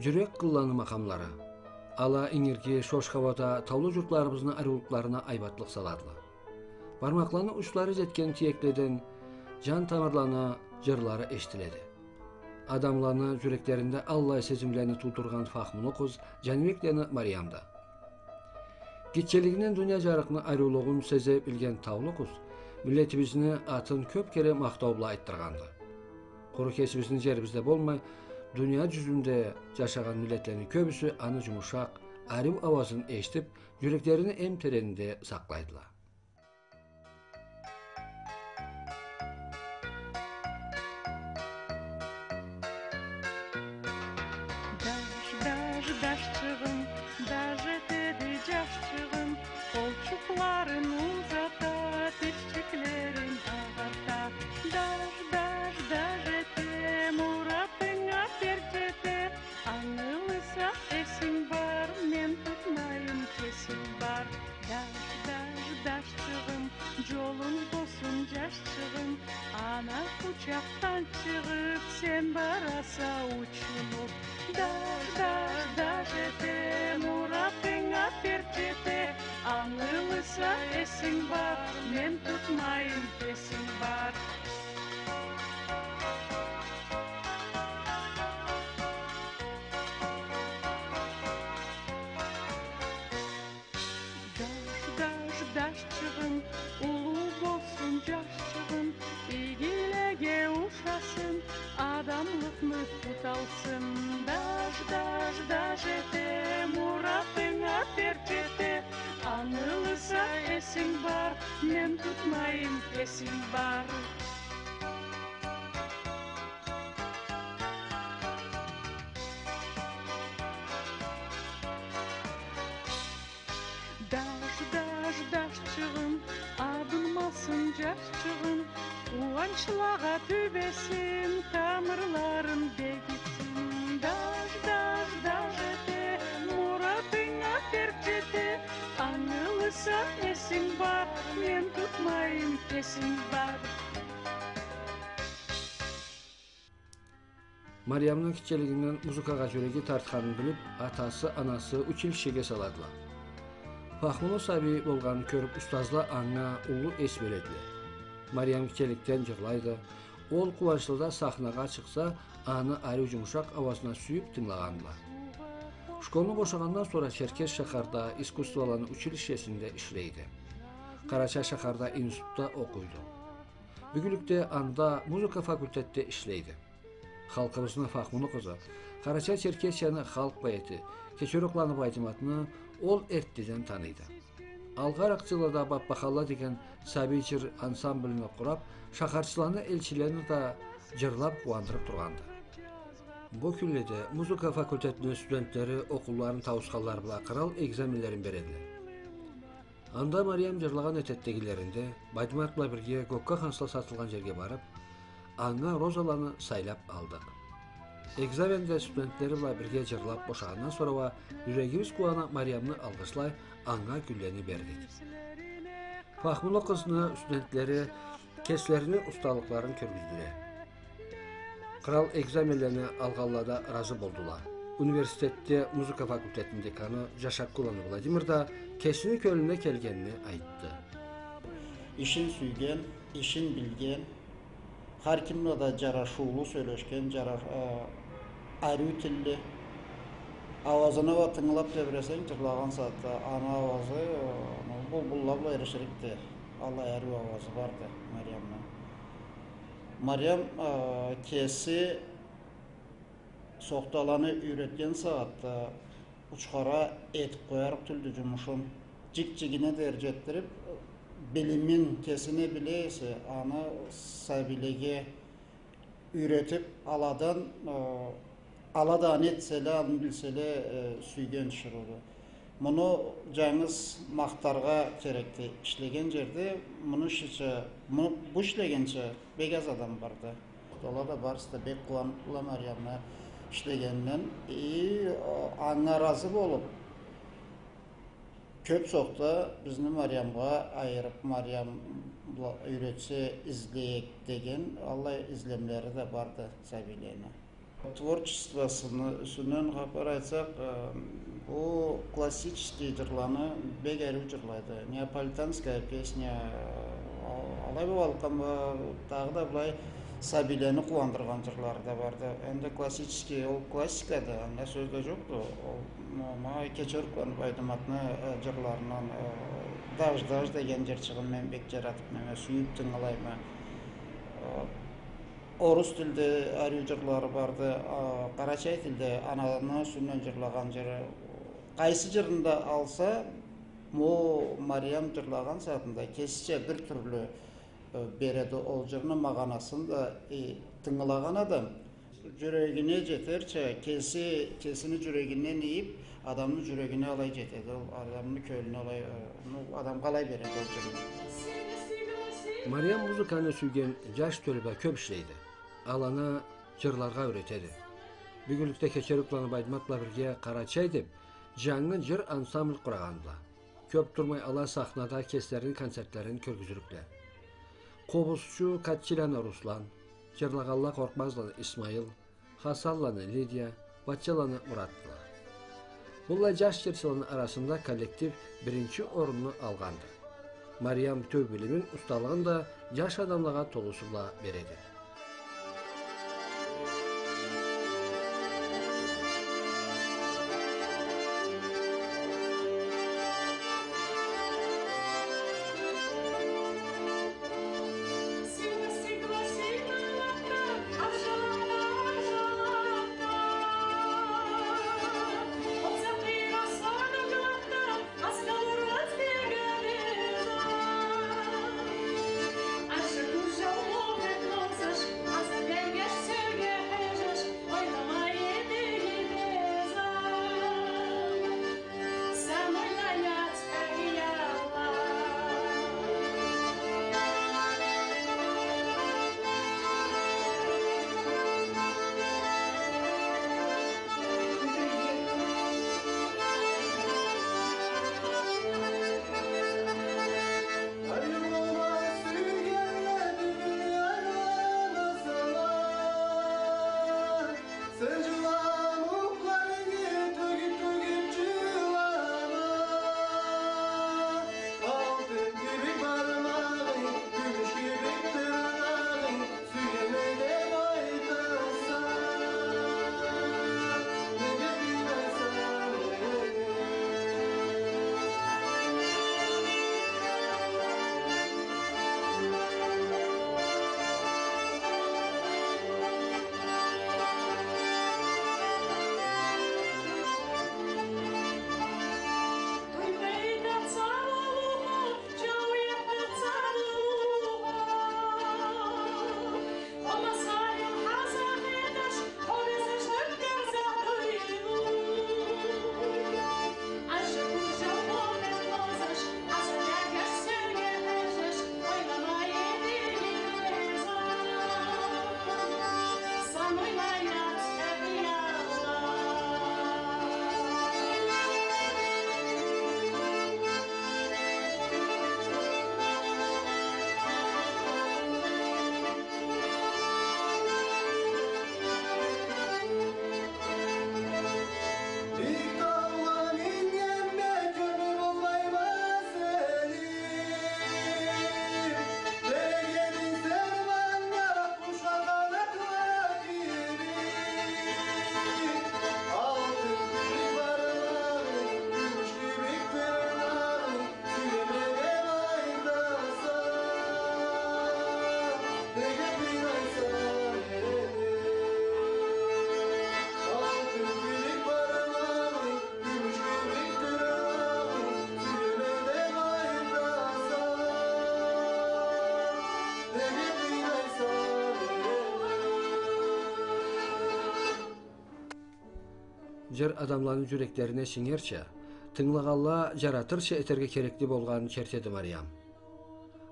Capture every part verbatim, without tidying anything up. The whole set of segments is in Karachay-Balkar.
Джюрек къылланы макъамлары. Ала ингирги шош хауада таулу джуртларыбызны ариулукъларына айбатлыкъ саладыла. Бармакъланы учлары джетген тиекледен джан тамырланы джырлары эшитиледи. Адамланы джюреклеринде аллай сезимлени туудургъан Фахмулу къыз Джанибекланы Мариям да. Гитчелигинден дуния джарыкъны ариулугъун сезе билген таулу къыз миллетибизни атын кёп кере махтау бла айтдыргъанды. Къуру кесибизни джерибизде болмай, дуния джюзюнде джашагъан миллетлени кёбюсю аны джумушакъ, ариу ауазын эшитип, джюреклерини эм теренинде сакълайдыла. Даш, даш, дашчыгъым, даш этеди джашчыгъым, къолчукъларын узата, тишчиклерин агъарта. Даш, даш, даш эте, муратынга бир джете, ангылыса эсинг бар, мен тутмайым кесинг бар. Даш, даш, дашчыгъым, джолунг болсун, джашчыгъым, ана къучакъдан чыгъып, сен бараса учунуп. Даш, даш, даш эте, муратынга бир джете, ангылыса эсинг бар, мен тутмайым кесинг бар. Даш, даш, дашчыгъым, уллу болсун джашчыгъым, игилеге ушасын, адамлыкъны туталсын. Даш, даш, даш эте, муратынга бир джете, ангылыса эсинг бар, мен тутмайым кесинг бар. Даш, даш, дашчыгъым, абынмасын джашчыгъым, къууанчлагъа тюбесин, тамырларын бегитсин. Даш, даш, даш эте, муратынга бир джете, ангылыса эсинг бар, мен тутмайым кесинг бар. Мариямны гитчелигинден музыкагъа джюреги тартханын билип, атасы, анасы училищеге саладыла. Фахмулу сабий болгъанын кёрюп, устазла анга уллу эс бередиле. Мариям гитчеликден джырлайды. Ол къууанчлыда сахнагъа чыкъса, аны ариу джумушакъ ауазына сюйюп тынгылагъандыла. Школну бошагъандан сора Черкес шахарда искусстволаны училищесинде ишлейди. Къарачай шахарда институтда окъуйду. Бюгюнлюкде анда музыка факультетде ишлейди. Халкъыбызны Фахмулу къызы Къарачай-Черкесияны халкъ поэти Кечерокъланы Байдыматны ол эртдеден таныйды. Алгъаракъ джыллада «Баппаханла» деген сабий джыр ансамбльни къурап, шахарчыланы, элчилени да джырлап къууандырып тургъанды. Бу кюнледе музыка факультетини студентлери окъулларын тауусханлары бла кърал экзаменлерин бередиле. Анда Мариям джырлагъан этетдегилеринде Байдымат бла бирге гокка хансла сатылгъан джерге барып, анга розаланы сайлап алдыкъ. Экзаменде студентлери бла бирге джырлап бошагъандан сора уа, джюрегибиз къууана, Мариямны алгъышлай, анга гюллени бердик. Фахмулу къызны студентлери кеслерини усталыкъларын кёргюздюле. Кърал экзаменлени алгъанла да разы болдула. Университетде музыка факультетини деканы Джашаккуланы Владимир да кесини кёлюне келгенин айтды. Ишин сюйген, ишин билген, хар ким бла да джарашыулу сёлешген, джара-, э, ариу тилли. Ауазына уа тынгылап тебиресенг, джырлагъан сагъатда, аны ауазы, э, булбулла бла эриширикди. Аллай ариу ауазы барды Мариямны. Мариям, а, кеси сохталаны юйретген сагъатда учхара этип къоярыкъ тюлдю джумушун. Джик-джигине дери джетдирип, билимин кесине биле эсе, аны сабийлеге юйретип, аладан, а, ала да аны этселе, аны билселе, э, сюйген иши эди. Муну джангыз махтаргъа керекди. Ишлеген джерде муну ишича, муну, бу ишлегенча бек аз адам барды. Ала да барысы да бек къууаныб, Мариямны ишлегенинден. И, о, анга разы болуб, кёб сохта бизни Мариямгъа айырыб, Мариям бла-, юйретсе, излейик деген, аллай излемлери да барды сабийлени. Творчествосуну юсюнден хапар айтсакъ, э, бу классический джырланы бек ариу джырлайды. Неаполитанская песня, э, ал-, алай бу алкъамда дагъыда былай сабийлени къууандыргъан джырлары да барды. Энди классический, ол классикады, анда сёз да джокъду. Ол ма-, ма Кечерукланы Байдыматны, э, джырларындан, э, «Даж-даж» деген джырчыгъын мен бек джаратыб, мен сюйюб тынгылайма. Э, орус тилде ариу джырлары барды, э, къарачай тилде ананы юсюнден джырлагъан джыры. Къайсы джырын да алса, ма Мариям джырлагъан сагъатында кесича бир тюрлю э, береди ол джырны магъанасын да, э, тынгылагъан адам джюрегине джетерча, кеси, кесини джюрегинден ийиб, адамны джюрегине алай джетеди, ол адамны кёлюне алай, э, ну, адамгъа алай береди ол джырны. Мариям музыканы сюйген джаш тёлюб а кёб ишлейди. Аланы джырларгъа юретеди. Бюгюнлюкде Кечерукланы Байдымат бла бирге «Къарачай» деб, джангы джыр ансамбль къурагъандыла. Кёб турмай ала сахнада кеслерини концертлерин кёргюзюрюкле. Къобузчу Катчиланы Руслан, джырлагъанла Къоркъмазланы Исмаил, Хасанланы Лидия, Батчаланы Муратдыла. Быллай джаш джырчыланы арасында коллектив биринчи орунну алгъанды. Мариям бютеу билимин, усталыгъын да джаш адамлагъа толусу бла береди. Джыр адамланы джюреклерине сингерча, тынгылагъанла джаратырча этерге керекли болгъанын чертеди Мариям.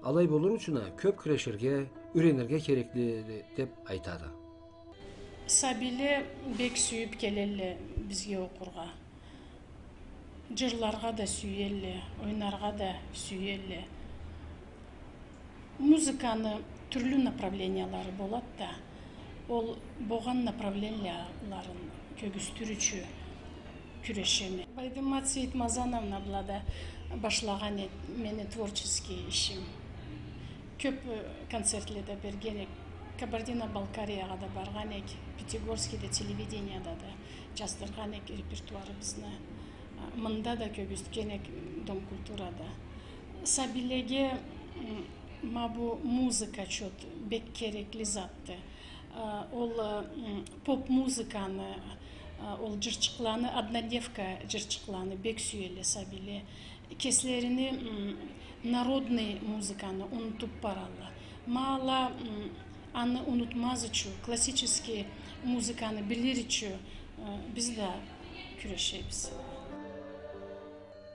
Алай болур ючюн а кёб кюреширге, юренирге керекли деб айтады. Сабийле бек сюйюб келелле бизге окъургъа. Джырларгъа да сюелле, ойнаргъа да сюелле. Музыканы тюрлю направлениялары болады да, Ол болгъан направленияларын кёргюзтюр ючюн кюрешеме. Байдымат Сейитмазановна бла да башлагъан эди мени творческий ишим. Кёп, э, концертле да берген эк, Кабардино-Балкариягъа да баргъан эк, Пятигорскийде телевидениеде да джаздыргъан эк репертуарыбызны. А, мында да кёргюзтген эк Дом культурада. Сабийлеге, м, ма бу музыка чот бек керекли затды. А, ол, м, поп-музыканы, а, ол джырчыкъланы, однодневка джырчыкъланы бек сюелле сабийле. Кеслерини, м, народный музыканы унутуб баралла. Ма ала, м, аны унутмаз ючюн, классический музыканы билир ючюн, э, биз да кюрешебиз.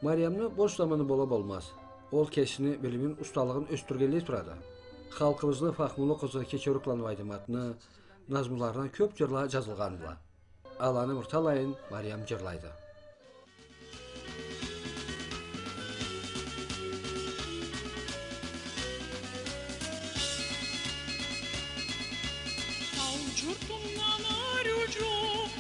Мариямны бош заманы бола болмаз. Ол кесини билимин, усталыгъын ёсдюргенлей турады. Халкъыбызны фахмулу къызы Кечерукланы Байдыматны, назмуларына кёб джырла джазылгъандыла. Аланы бир талайын Мариям джырлайды. Тау джуртумдан ариу джукъ,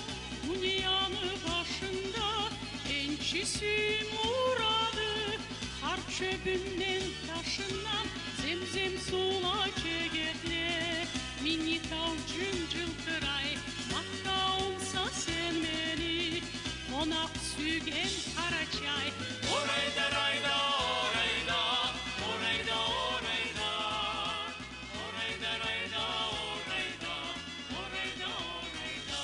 дунияны башында энчи сюйюм урады. Хар чёбюнден, ташындан зем-зем суула чегедле. Минги тау джын-джылтырай, махтауумса сен мени, къонакъ сюйген Къарачай. Орайда, райда, орайда, орайда, орайда. Орайда, райда, орайда, орайда, орайда.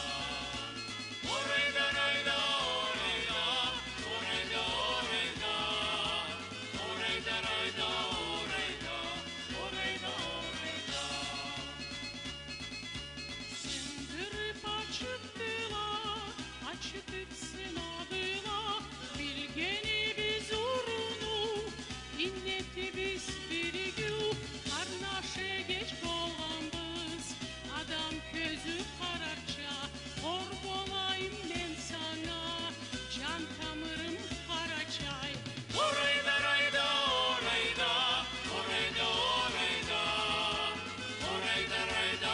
Орайда, райда, орайда, орайда, орайда. Орайда, райда, орайда, орайда, орайда. Сындырыб ачытдыла, ачытыб сынадыла, билгенибиз уруну, иннетибиз биригиу, къарнаш эгеч болгъанбыз, адам кёзю къарарча, хор болайым мен санга, джан тамырым Къарачай. Орайда, райда, орайда, орайда, орайда. Орайда, райда,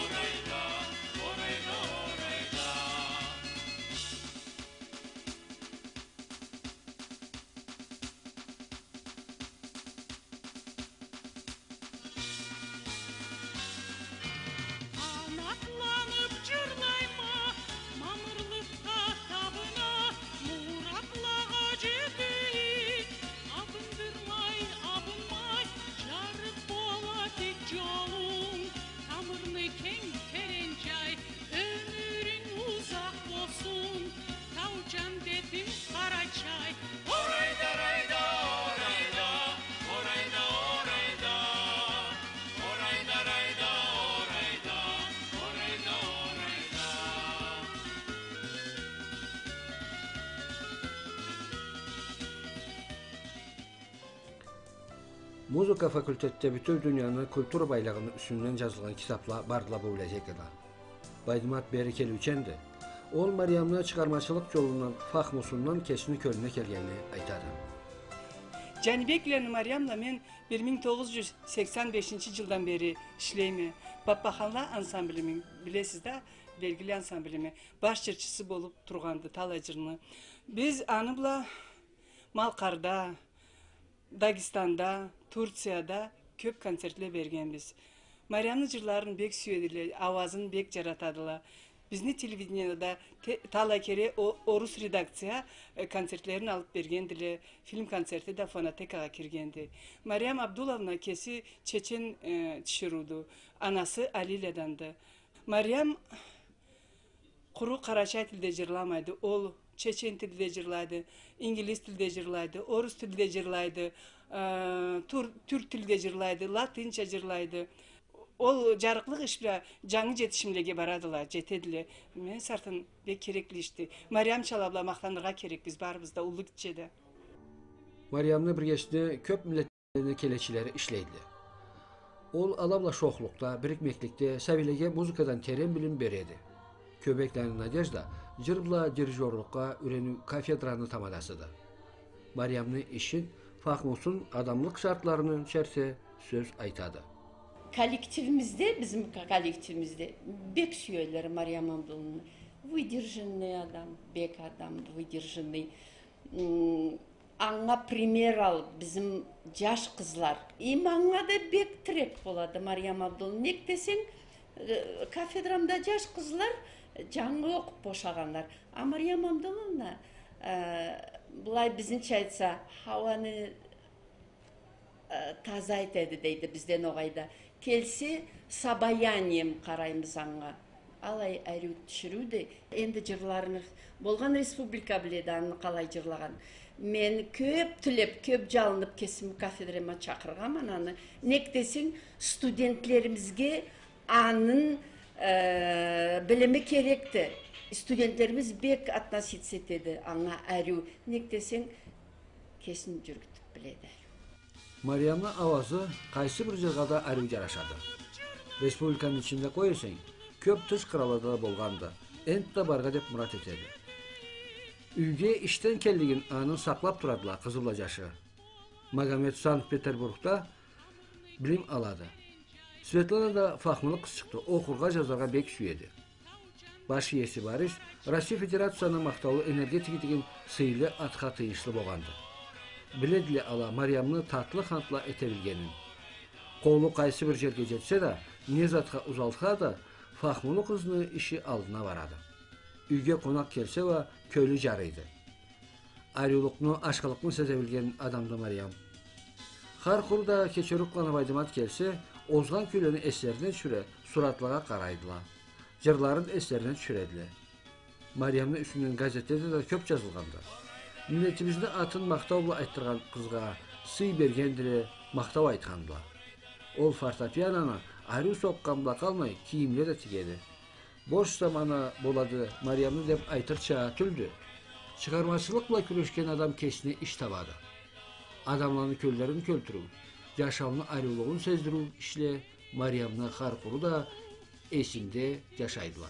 орайда, орайда, орайда. Къанатланыб джырлайма, мамырлыкъгъа табына, муратлагъа джетейик. Абындырмай, абынмай, джарыкъ бола тек джолунг. Тамырны кенг терен джай, ёмюрюнг узакъ болсун, тау джандетим Къарачай. Орайда, райда, орайда, орайда, орайда. Орайда, райда, орайда, орайда, орайда. Музыка факультетде бютеу дунияны культура байлыгъыны юсюнден джазылгъан китабла бардыла бу библиотекада. Байдымат бери келиученди. Ол Мариямны чыгъармачылыкъ джолундан, фахмусундан кесини кёлюне келгенин айтады. Джанибекланы Мариямла мен бир минг тогъуз джюз сексен бешинчи джылдан бери ишлейме. Папаханла ансамблими, билесиз да, белгили ансамблими, баш джырчысы болуб тургъанды талай джырны. Биз аны бла Малкъарда, Дагестанда, Турцияда кёб концертле бергенбиз. Мариямны джырларын бек сюедиле, ауазын бек джаратадыла. Бизни телевидениеде да те-, талай кере о-, орус редакция, э, концертлерин алыб бергендиле, фильм концерти да фонотекагъа киргенди. Мариям Абдулловна кеси чечен, э, тиширыуду, анасы Алиляданды. Мариям къуру къарачай тилде джырламайды. Ол чечен тилде джырлайды, ингилиз тилде джырлайды, орус тилде джырлайды, э, тур-, тюрк тилде джырлайды, латынча джырлайды. Ол джарыкълыкъ иш бла джангы джетишимлеге барадыла, джетедиле. Мен сартын бек керекли ишди. Мариямчала бла махтаныргъа керекбиз барыбыз да, уллу, гитче да. Мариямны биргесине кёб миллет келечилери ишлейдиле. Ол ала бла шохлукъда, бирикмекликде сабийлеге музыкадан терен билим береди. Кёбекланы Надежда джыр бла дирижёрлукъгъа юрениу кафедраны тамадасыды. Мариямны ишин, фахмусун адамлыкъ шартларына ючерсе, сёз айтады. Коллективимизде, бизни ко-, коллективимизде бек сюелле Мариям Абдулланы. Выдержанный адам, бек адам выдержанный. М, анга пример алып, бизни джаш къызла. Эм анга да бек тирек болады Мариям Абдулланы. Нек десенг, э, кафедрамда джаш къызла джангы окъуп бошагъанла. А Мариям Абдулланы, э, былай бизнича айтса, хауаны э, таза этеди, дейди, бизден огъайда. Келсе, с обаянием къарайбыз анга. Алай ариу тиширыуду. Энди джырларыны болгъан республика биледи аны къалай джырлагъан. Мен кёп тилеп, кёп джалынып кесими кафедрама чакъыргъанма аны. Нек десенг, студентлеримизге аны, э, билими керекди. Студентлеримиз бек относиться этеди анга ариу. Нек десенг, кесин джюрютюп биледи. Мариямны ауазы къайсы бир джыргъа да ариу джарашады. Республиканы ичинде къой эсенг, кёп тыш къыраллада да болгъанды. Энтда баргъа деп мурат этеди. Юйге ишден келлигин аны сакълап турадыла къызы бла джашы. Магомед Санкт-Петербургда билим алады. Светлана да фахмулу къызчыкъды, окъургъа, джазаргъа бек сюеди. Баш иеси Борис Россия Федерацияны махтаулу энергетиги деген сыйлы атха тыйыншлы болгъанды. Биледиле ала Мариямны татлы хантла эте билгенин. Къолу къайсы бир джерге джетсе да, не затха узалса да, фахмулу къызны иши алдына барады. Юйге къонакъ келсе уа, кёлю джарыйды. Ариулукъну, ашхылыкъны сезе билген адамды Мариям. Хар къуру да кечериу къыланып Айдымат келсе, озгъан кюнлерин эслерине тюшюре, суратлагъа къарайдыла. Джырларын эслерине тюшюредиле. Мариямны юсюнден газетледе да кёп джазылгъанды. Миллетибизни атын махтау бла айтдыргъан къызгъа сый бергендиле, махтау айтхандыла. Ол фортепианону ариу сокъгъан бла къалмай, кийимле да тигеди. Бош заманы болады Мариямны деп айтырча тюлдю. Чыгъармачылыкъ бла кюрешген адам кесине иш табады. Адамланы кёллерин кёлтюрюу, джашауну ариулугъун сездириу ишле Мариямны хар къуру да эсинде джашайдыла.